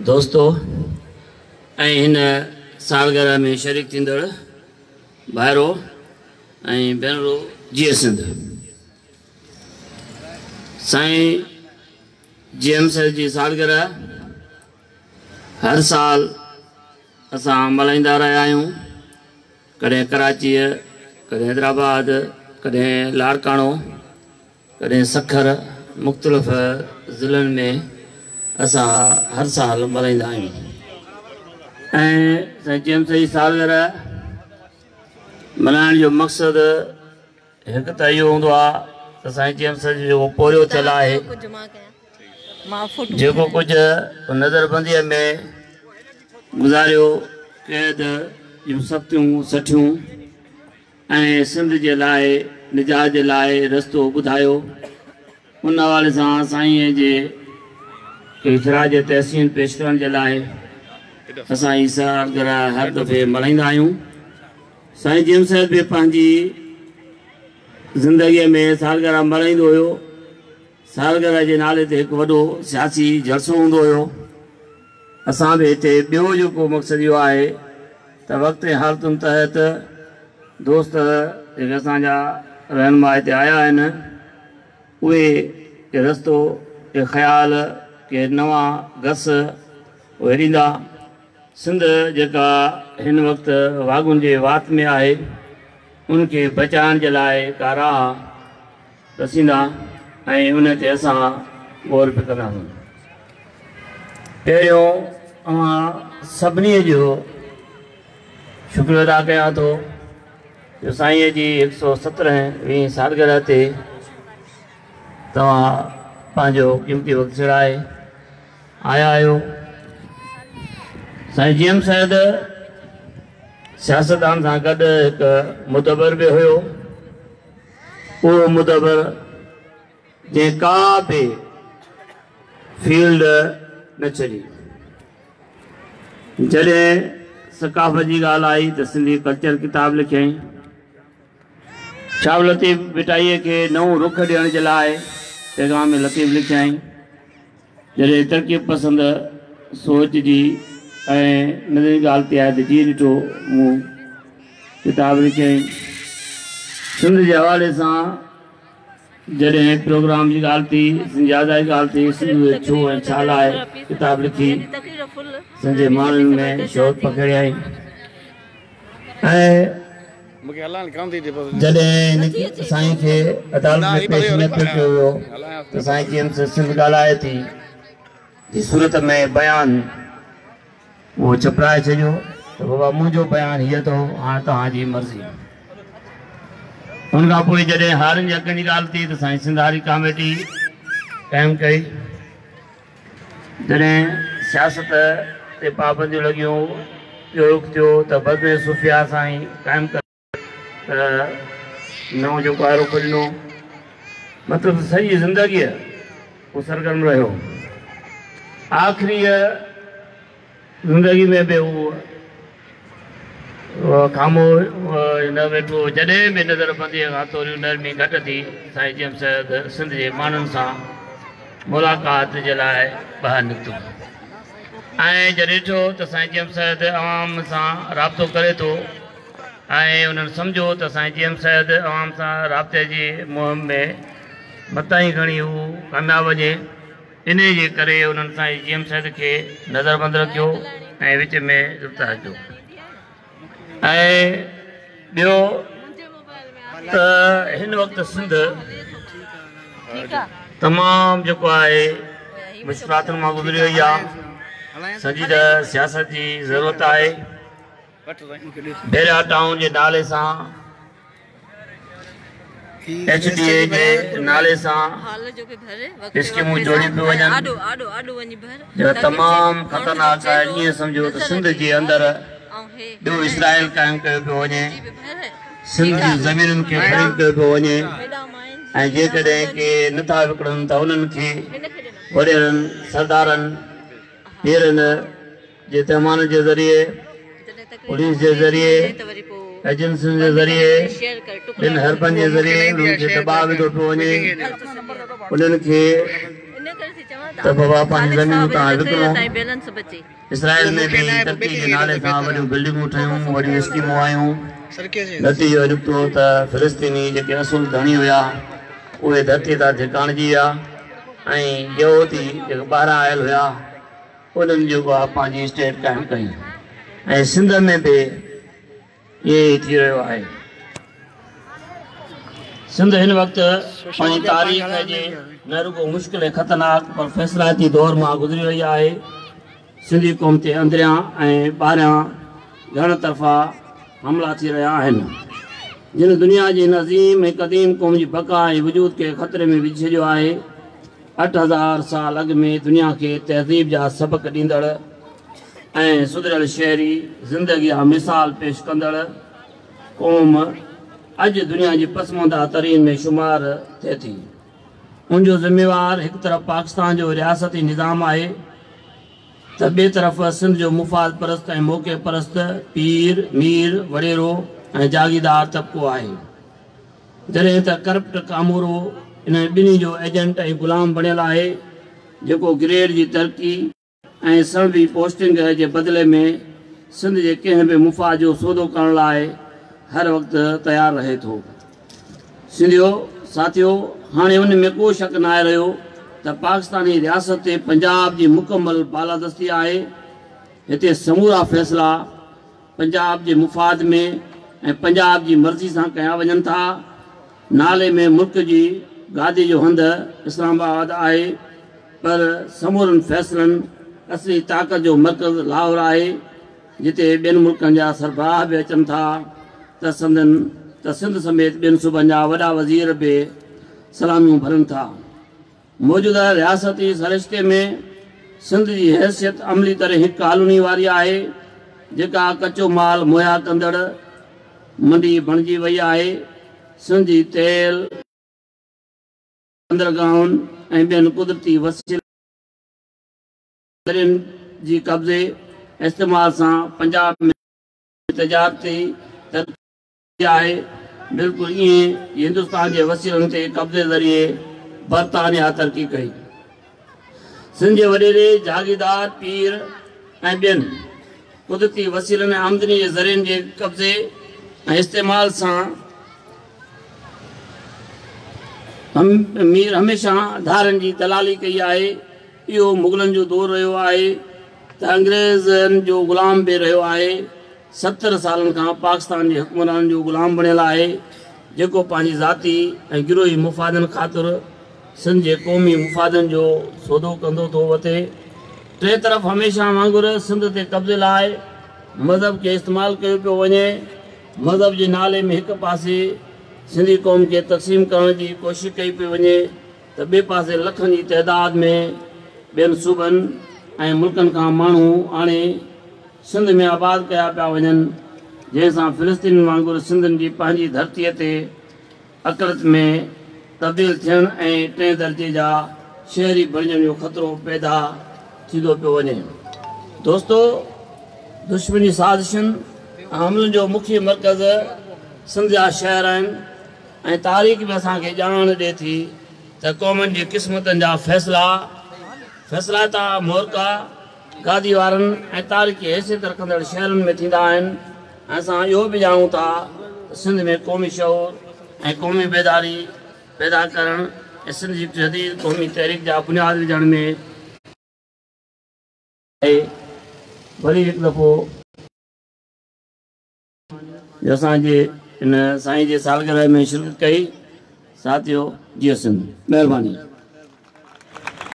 دوستو ۽ هن سالگرهه ۾ شريڪ ٿيندڙ ڀائرو ۽ ڀينرو، جيئي سنڌ. سائين جي ايم سيد جي سالگرهه هر سال اسان ملهائيندا رهيا آهيون. ڪڏهن ڪراچيء، ڪڏهن حيدرآباد، ڪڏهن لاڙڪاڻو، ڪڏهن سکر، مختلف ضلعن ۾ اسان هر سال ملهائيندا آهيون ۽ سائين جي ايم سيد جي سالگرهه ملهائڻ جو مقصد هڪ ته اهو هوندو آهي ته سائين جي ايم سيد جو جيڪو پورهيو ٿيل آهي، جيڪو ڪجهه نظربنديء ۾ گذاريو، قيد جون سختيون سٺيون ۽ سنڌ جي لاء نجات جي لاء رستو ٻڌايو، ان حوالي سان سائينء جي کي خراج تحسين پيش ڪرڻ جي لاء اسان هي سالگرهه هر دفعي ملهائيندا آهيون. سائين جي ايم سيد به پنهنجي زندگيء ۾ سالگرهه ملهائيندو هيو. سالگرهه جي نالي تي هڪ وڏو سياسي جلسو هوندو هيو. اسان به هتي ٻيو جيڪو مقصد اهو آهي ته وقت ۽ حالتن تحت دوست جيڪي اسان جا رهنما هتي آيا آهن اهي ڪي رستو ڪي خيال ڪي نوان گس اهي ڏيندا. سنڌ جيڪا هن وقت واڳن جي وات ۾ آهي ان کي بچائڻ جي لاء ڪا راهه رسيندا ۽ ان تي اسان غور به ڪنداسون. پهريون اوهان سڀني جو شڪريو ادا ڪيان ٿو جو سائينء جي هڪ سو سترهن وين سالگرهه تي توهان پنهنجو قيمتي وقت سيڙائي آيا آهيو. سائين جي ايم سيد سياستدان سان گڏ هڪ مدبر به هيو. اهو مدبر جنهن ڪا به فيلڊ نه ڇڏي. جڏهن ثقافت جي ڳالهه آئي ته سنڌي ڪلچر ڪتاب لکيائين. شاهه لطيف ڀٽائيء کي نئون رخ ڏيڻ جي لاء پيغام لطيف لکيائين. جڏهن ترقي پسند سوچ جي ۽ نظرين ڳالهه تي آئي ته جي ڏٺو مون ڪتاب لکيائين. سنڌ جي حوالي سان جڏهن پروگرام جي ڳالهه ٿي، سنڌ جي آزادي جي ڳالهه ٿي، سنڌ جو ڇو ۽ ڇا لاء ڪتاب لکي سنڌ جي ماڻهن ۾ شعور پکيڙيائين ۽ جڏهن هن سائين کي عدالت ۾ پيش نه پيو ڪيو ويو ته سائين جي ايم سيد سنڌ ڳالهائي ٿي جي صورت ۾ بيان اهو ڇپرائي ڇڏيو ته بابا منهنجو بيان هيء اٿو هاڻ توهان جي مرضي. ان کان پوء جڏهن هارين جي حقن جي ڳالهه ٿي ته سائين سنڌ هاري ڪاميٽي قائم ڪئي. جڏهن سياست تي پابنديون لڳيون، ٻيو رخ ٿيو ته بزم صوفياء سائين قائم ڪري ته نئون جيڪو آهي رخ ڏنو. مطلب ته سڄي زندگيء هو سرگرم رهيو. آخريء زندگي ۾ به هو خاموش نه ويٺو. جڏهن به نظر بنديء کان ٿوري نرمي گهٽ ٿي، سائين جي ايم سيد سنڌ جي ماڻهن سان ملاقات جي لاء ٻاهر نڪتو ۽ جڏهن ڏٺو ته سائين جي ايم سيد عوام سان رابطو ڪري ٿو ۽ انهن سمجهيو ته سائين جي ايم سيد عوام سان رابطي جي مهم ۾ متان ئي کڻي هو ڪامياب وڃي، انهيء جي ڪري انهن سائين جي ايم سيد کي نظربند رکيو ۽ وچ ۾ گرفتار ڪيو ۽ ٻيو ته هن وقت سنڌ تمام جيڪو آهي مشڪلاتن مان گذري وئي آهي، سنجيده سياست جي ضرورت آهي. بحريا ٽائون جي نالي سان ايڇ ڊي اي جي نالي سان اسڪيمون جوڙيون پيون وڃن جيڪا تمام خطرناڪ آهي. ائين سمجهو ته سنڌ جي اندر ٻيو اسرائيل قائم ڪيو پيو وڃي، سنڌ جي زمينن کي خريد ڪيو پيو وڃي ۽ جيڪڏهن ڪي نٿا وڪڻن ته انهن کي وڏيرن، سردارن، پيرن جي تهمانن جي ذريعي، پوليس جي ذريعي، ايجنسين جي ذريعي، ٻين حربن جي ذريعي انهن کي دٻاء وڌو پيو وڃي، انهن کي ته بابا پنهنجي زمينون توهان وڪڻو. اسرائيل ۾ به ترقي جي نالي سان وڏيون بلڊنگون ٺهيون، وڏيون اسڪيمون آيون. نتيجو اهو نڪتو ته فلسطيني جيڪي اصل ڌڻي هيا، اهي ڌرتيء تان ڌڪاڻجي ويا ۽ يهودي جيڪي ٻاهران آيل هيا، انهن جيڪو آهي پنهنجي اسٽيٽ قائم ڪئي ۽ سنڌ ۾ به ائين ئي ٿي رهيو آهي. سنڌ هن وقت پنهنجي تاريخ جي نه رڳو مشڪل ۽ خطرناڪ پر فيصلائتي دور مان گذري رهي آهي. سنڌي قوم تي اندريان ۽ ٻاهريان گهڻ طرفا حملا ٿي رهيا آهن، جن دنيا جي هن عظيم ۽ قديم قوم جي بقا ۽ وجود کي خطري ۾ وجهي ڇڏيو آهي. 8000 سال اڳ ۾ دنيا کي تهذيب جا سبق ڏيندڙ ۽ سڌريل شهري زندگي جا مثال پيش ڪندڙ قوم اڄ دنيا جي پسمانده ترين ۾ شمار ٿئي ٿي. ان جو ذميوار هڪ طرف پاڪستان جو رياستي نظام آهي ته ٻئي طرف سنڌ جو مفاد پرست ۽ موقعي پرست پير، مير، وڏيرو ۽ جاگيردار طبقو آهي. جڏهن ته ڪرپٽ ڪامورو انهن ٻنهي جو ايجنٽ ۽ غلام بڻيل آهي، جيڪو گريڊ جي ترقي ۽ سڻڀي پوسٽنگ جي بدلي ۾ سنڌ جي ڪنهن به مفاد جو سودو ڪرڻ لاء هر وقت تيار رهي ٿو. سنڌيو ساٿيو! هاڻي ان ۾ ڪو شڪ ناهي رهيو ته پاڪستاني رياست تي پنجاب جي مڪمل بالادستي آهي. هتي سمورا فيصلا پنجاب جي مفاد ۾ ۽ پنجاب جي مرضي سان ڪيا وڃن ٿا. نالي ۾ ملڪ جي گادي جو هنڌ اسلام آباد آهي پر سمورن فيصلن اصلي طاقت جو مرڪز لاهور آهي جتي ٻين ملڪن جا سربراهه به اچن ٿا ته سندن ته سنڌ سميت ٻين صوبن جا وڏا وزير به سلاميون ڀرن ٿا. موجوده رياستي سرشتي ۾ سنڌ جي حيثيت عملي طرح هڪ ڪالوني واري آهي، جيڪا ڪچو مال مهيا ڪندڙ منڊي بڻجي وئي آهي. سنڌ جي تيل، بندرگاهن ۽ ٻين قدرتي وسيلن ذريعن جي قبضي ۽ استعمال سان پنجاب ۾ تجارتي ترقي آهي، بلڪل ائين جيئن هندستان جي وسيلن تي قبضي ذريعي برطانيا ترقي ڪئي. سنڌ جي وڏيري، جاگيردار، پير ۽ ٻين قدرتي وسيلن ۽ آمدني جي ذريعن جي قبضي ۽ استعمال سان مير هميشه ڌارين جي دلالي ڪئي آهي. اهو مغلن جو دور رهيو آهي ته انگريزن جو غلام به رهيو آهي. 70 سالن کان پاڪستان جي حڪمرانن جو غلام بڻيل آهي، جيڪو پنهنجي ذاتي ۽ گروهي مفادن خاطر سنڌ جي قومي مفادن جو سودو ڪندو ٿو وتي. ٽئين طرف هميشه وانگر سنڌ تي قبضي لاء مذهب کي استعمال ڪيو پيو وڃي. مذهب جي نالي ۾ هڪ پاسي سنڌي قوم کي تقسيم ڪرڻ جي ڪوشش ڪئي پئي وڃي ته ٻئي پاسي لکن جي تعداد ۾ ٻين صوبن ۽ ملڪن کان ماڻهو آڻي سنڌ ۾ آباد ڪيا پيا وڃن، جنهن سان فلسطينين وانگر سنڌين جي پنهنجي ڌرتيء تي اقليت ۾ تبديل ٿيڻ ۽ ٽئين درجي جا شهري بڻجڻ جو خطرو پيدا ٿيندو پيو وڃي. دوستو! دشمن جي سازشن ۽ حملن جو مکيه مرڪز سنڌ جا شهر آهن ۽ تاريخ به اسان کي ڄاڻ ڏئي ٿي ته قومن جي قسمتن جا فيصلا فيصلائتا محرڪا گادي وارن ۽ تاريخي حيثيت رکندڙ شهرن ۾ ٿيندا آهن ۽ اسان اهو به ڄاڻون ٿا ته سنڌ ۾ قومي شعور ۽ قومي بيداري پيدا ڪرڻ ۽ سنڌ جي جديد قومي تحريڪ جا بنياد وجهڻ ۾. آهي وري هڪ دفعو جو اسان جي ان سائين جي سالگرهه ۾ شرڪت ڪئي ساٿيو جيئي سنڌ مهرباني.